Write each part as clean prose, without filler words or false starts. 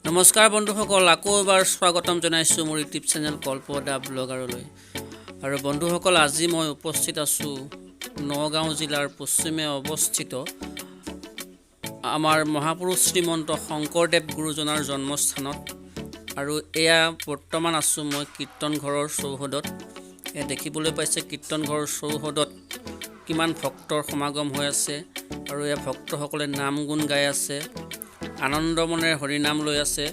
নমস্কাৰ বন্ধুসকল, আকৌ এবাৰ স্বাগতম জনাইছোঁ মোৰ ইউটিউব চেনেল কল্প দা ব্লগাৰলৈ। আৰু বন্ধুসকল, আজি মই উপস্থিত আছোঁ নগাঁও জিলাৰ পশ্চিমে অৱস্থিত আমাৰ মহাপুৰুষ শ্ৰীমন্ত শংকৰদেৱ গুৰুজনাৰ জন্মস্থানত। আৰু এয়া বৰ্তমান আছোঁ মই কীৰ্তন ঘৰৰ চৌহদত। এয়া দেখিবলৈ পাইছে কীৰ্তন ঘৰৰ চৌহদত কিমান ভক্তৰ সমাগম হৈ আছে। আৰু এয়া ভক্তসকলে নাম গুণ গাই আছে, আনন্দ মনেৰে হৰিনাম লৈ আছে।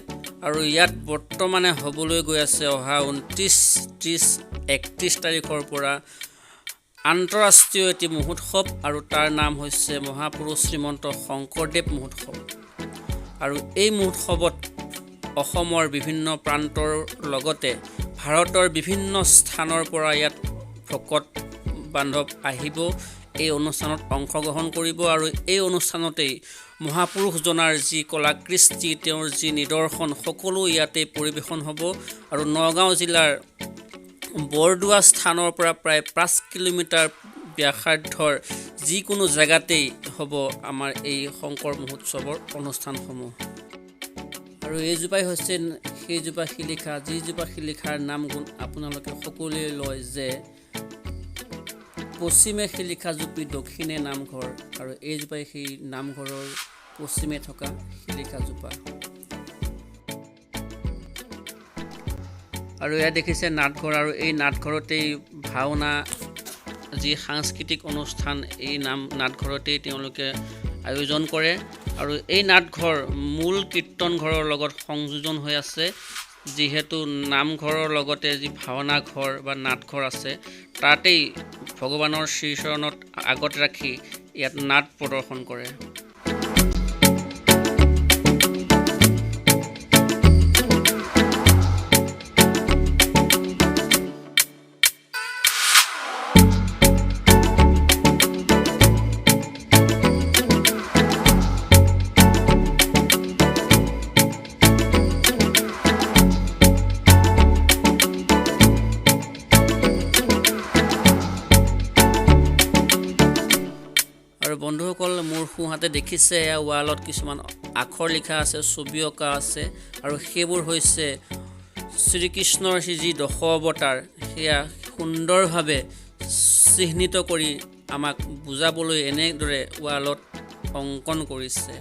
আৰু ইয়াত বৰ্তমানে হ'বলৈ গৈ আছে অহা 29, 30, 31 তাৰিখৰ পৰা আন্তঃৰাষ্ট্ৰীয় এটি মহোৎসৱ, আৰু তাৰ নাম হৈছে মহাপুৰুষ শ্ৰীমন্ত শংকৰদেৱ মহোৎসৱ। আৰু এই মহোৎসৱত অসমৰ বিভিন্ন প্ৰান্তৰ লগতে ভাৰতৰ বিভিন্ন স্থানৰ পৰা ইয়াত ভকত বান্ধৱ আহিব, এই অনুষ্ঠানত অংশগ্ৰহণ কৰিব। আৰু এই অনুষ্ঠানতেই মহাপুৰুষজনাৰ যি কলা কৃষ্টি, তেওঁৰ যি নিদৰ্শন, সকলো ইয়াতে পৰিৱেশন হ'ব। আৰু নগাঁও জিলাৰ বৰদোৱা স্থানৰ পৰা প্ৰায় 5 কিলোমিটাৰ ব্যাসাৰ্ধৰ যিকোনো জেগাতেই হ'ব আমাৰ এই শংকৰ মহোৎসৱৰ অনুষ্ঠানসমূহ। আৰু এইজোপাই হৈছে সেইজোপা শিলিখা, যিজোপা শিলিখাৰ নাম গুণ আপোনালোকে সকলোৱে লয় যে পশ্চিমে শিলিখা জুপি দক্ষিণে নামঘৰ। আৰু এইজোপাই সেই নামঘৰৰ পশ্চিমে থকা শিলিখাজোপা। আৰু এয়া দেখিছে নাটঘৰ, আৰু এই নাটঘৰতেই ভাওনা যি সাংস্কৃতিক অনুষ্ঠান, এই নাটঘৰতেই তেওঁলোকে আয়োজন কৰে। আৰু এই নাটঘৰ মূল কীৰ্তন ঘৰৰ লগত সংযোজন হৈ আছে, যিহেতু নামঘৰৰ লগতে যি ভাওনা ঘৰ বা নাটঘৰ আছে, তাতেই ভগৱানৰ শ্ৰীচৰণত আগত ৰাখি ইয়াত নাট প্ৰদৰ্শন কৰে। আৰু বন্ধুসকল, মোৰ সোঁহাতে দেখিছে এয়া ৱালত কিছুমান আখৰ লিখা আছে, ছবি অঁকা আছে, আৰু সেইবোৰ হৈছে শ্ৰীকৃষ্ণৰ যি দশ অৱতাৰ, সেয়া সুন্দৰভাৱে চিহ্নিত কৰি আমাক বুজাবলৈ এনেদৰে ৱালত অংকন কৰিছে।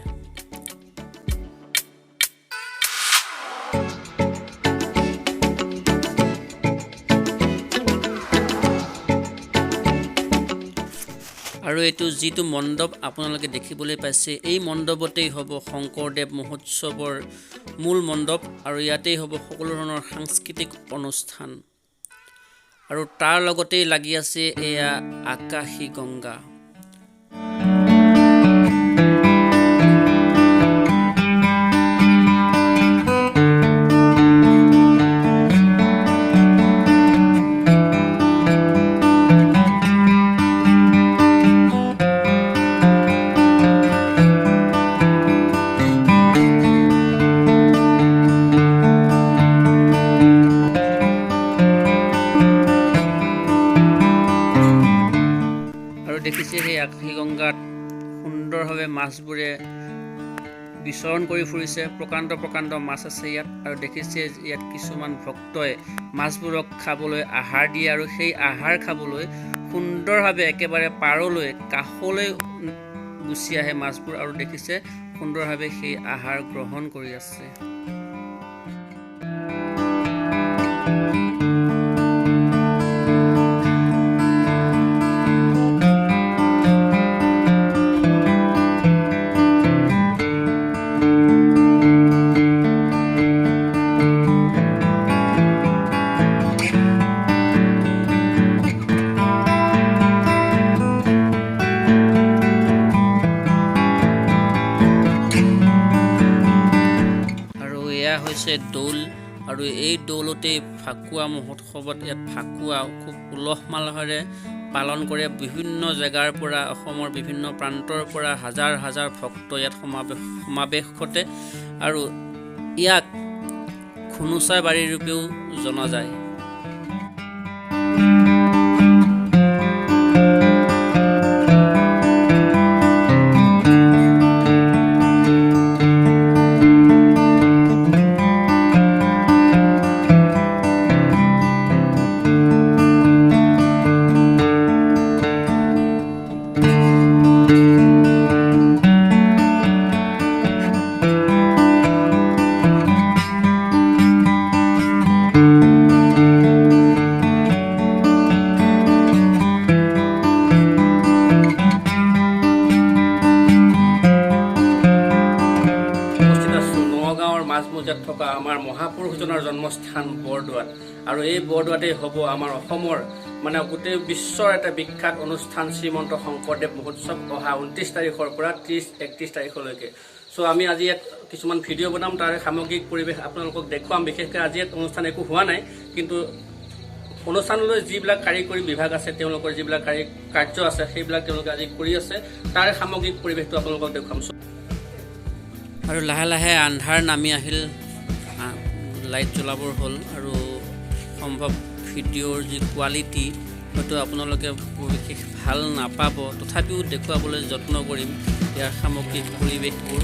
আৰু এইটো যিটো মণ্ডপ আপোনালোকে দেখিবলৈ পাইছে, এই মণ্ডপতেই হ'ব শংকৰদেৱ মহোৎসৱৰ মূল মণ্ডপ। আৰু ইয়াতেই হ'ব সকলো ধৰণৰ সাংস্কৃতিক অনুষ্ঠান। আৰু তাৰ লগতেই লাগি আছে এয়া আকাশী গংগা। দেখিছে সেই আকাশী গংগাত সুন্দৰভাৱে মাছবোৰে বিচৰণ কৰি ফুৰিছে, প্ৰকাণ্ড প্ৰকাণ্ড মাছ আছে ইয়াত। আৰু দেখিছে ইয়াত কিছুমান ভক্তই মাছবোৰক খাবলৈ আহাৰ দিয়ে, আৰু সেই আহাৰ খাবলৈ সুন্দৰভাৱে একেবাৰে পাৰলৈ কাষলৈ গুচি আহে মাছবোৰ। আৰু দেখিছে সুন্দৰভাৱে সেই আহাৰ গ্ৰহণ কৰি আছে। হৈছে দৌল, আৰু এই দৌলতেই ফাকুৱা মহোৎসৱত ইয়াত ফাকুৱা খুব উলহ মালহেৰে পালন কৰে। বিভিন্ন জেগাৰ পৰা, অসমৰ বিভিন্ন প্ৰান্তৰ পৰা হাজাৰ হাজাৰ ভক্ত ইয়াত সমাৱেশ ঘটে। আৰু ইয়াক খুনুচা বাৰী ৰূপেও জনা যায়। নগাঁৱৰ মাজমজিয়াত থকা আমাৰ মহাপুৰুষজনৰ জন্মস্থান বৰদোৱাত। আৰু এই বৰদোৱাতেই হ'ব আমাৰ অসমৰ মানে গোটেই বিশ্বৰ এটা বিখ্যাত অনুষ্ঠান শ্ৰীমন্ত শংকৰদেৱ মহোৎসৱ অহা 29 তাৰিখৰ পৰা 30-31 তাৰিখলৈকে। চ' আমি আজি ইয়াত কিছুমান ভিডিঅ' বনাম, তাৰ সামগ্ৰিক পৰিৱেশ আপোনালোকক দেখুৱাম। বিশেষকৈ আজি ইয়াত অনুষ্ঠান একো হোৱা নাই, কিন্তু অনুষ্ঠানলৈ যিবিলাক কাৰিকৰী বিভাগ আছে, তেওঁলোকৰ যিবিলাক কাৰ্য আছে, সেইবিলাক তেওঁলোকে আজি কৰি আছে, তাৰ সামগ্ৰিক পৰিৱেশটো আপোনালোকক দেখুৱাম। আৰু লাহে লাহে আন্ধাৰ নামি আহিল, লাইট জ্বলাবৰ হ'ল আৰু সম্ভৱ ভিডিঅ'ৰ যি কোৱালিটি হয়তো আপোনালোকে বিশেষ ভাল নাপাব, তথাপিও দেখুৱাবলৈ যত্ন কৰিম ইয়াৰ সামগ্ৰিক পৰিৱেশবোৰ।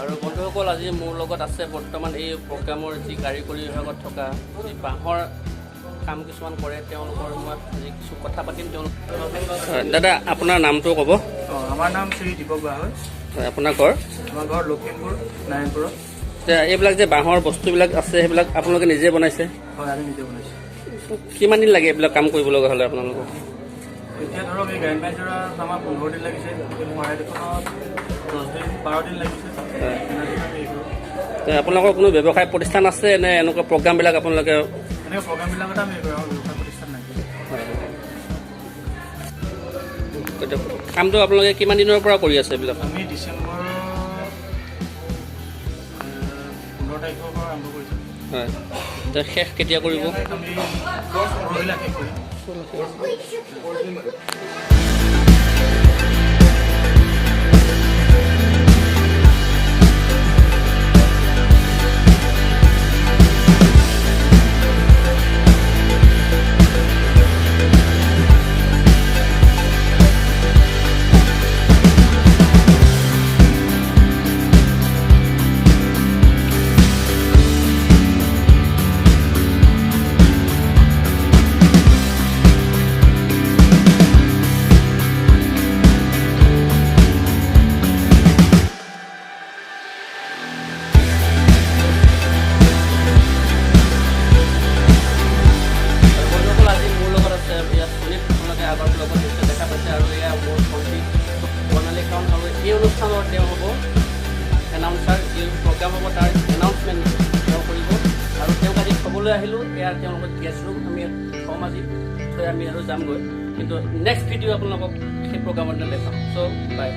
আৰু বন্ধুসকল, আজি মোৰ লগত আছে বৰ্তমান এই প্ৰগ্ৰামৰ যি কাৰিকৰী বিভাগত থকা যি বাঁহৰ কাম কিছুমান কৰে, তেওঁলোকৰ মই আজি কিছু কথা পাতিম। তেওঁলোক দাদা, আপোনাৰ নামটো ক'ব? আমাৰ নাম শ্ৰী দীপক বাহৈ। হয়, আপোনাৰ ঘৰ? আমাৰ ঘৰ লখিমপুৰ নাৰায়ণপুৰত। এইবিলাক যে বাঁহৰ বস্তুবিলাক আছে, সেইবিলাক আপোনালোকে নিজে বনাইছে? হয়, আমি নিজে বনাইছোঁ। কিমান দিন লাগে এইবিলাক কাম কৰিব লগা হ'লে আপোনালোকক? এতিয়া ধৰক এই গ্ৰেণ্ড মাইজৰাত আমাৰ 15 দিন লাগিছে, শৰাই দুখনত 10 দিন 12 দিন লাগিছে। আপোনালোকৰ কোনো ব্যৱসায় প্ৰতিষ্ঠান আছে নে এনেকুৱা প্ৰগ্ৰামবিলাক আপোনালোকে? এনেকুৱা প্ৰগ্ৰামবিলাকতে আমি ব্যৱসায় প্ৰতিষ্ঠান নাই। কামটো আপোনালোকে কিমান দিনৰ পৰা কৰি আছে এইবিলাক? আমি ডিচেম্বৰৰ 15 তাৰিখৰ পৰা আৰম্ভ কৰিছোঁ। হয়, শেষ কেতিয়া কৰিব? আমি পৰহিলৈ শেষ কৰিম। বন্ধুসকল, আজি মোৰ লগত আছে ইয়াত সুনীত, আপোনালোকে আগৰ ব্লগত নিশ্চয় দেখা পাইছে। আৰু এয়া মোৰ ভণ্টি বৰ্ণালী খাউন। আৰু এই অনুষ্ঠানৰ তেওঁ হ'ব এনাউন্সাৰ, যি প্ৰগ্ৰাম হ'ব তাৰ এনাউন্সমেণ্ট তেওঁ কৰিব। আৰু তেওঁক আজি থ'বলৈ আহিলোঁ। এয়া তেওঁলোকৰ গেষ্ট ৰুম, আমি ইয়াত থ'ম আজি, থৈ আমি আৰু যামগৈ। কিন্তু নেক্সট ভিডিঅ' আপোনালোকক সেই প্ৰগ্ৰামৰ দিনা দেখাম। চ' বাই।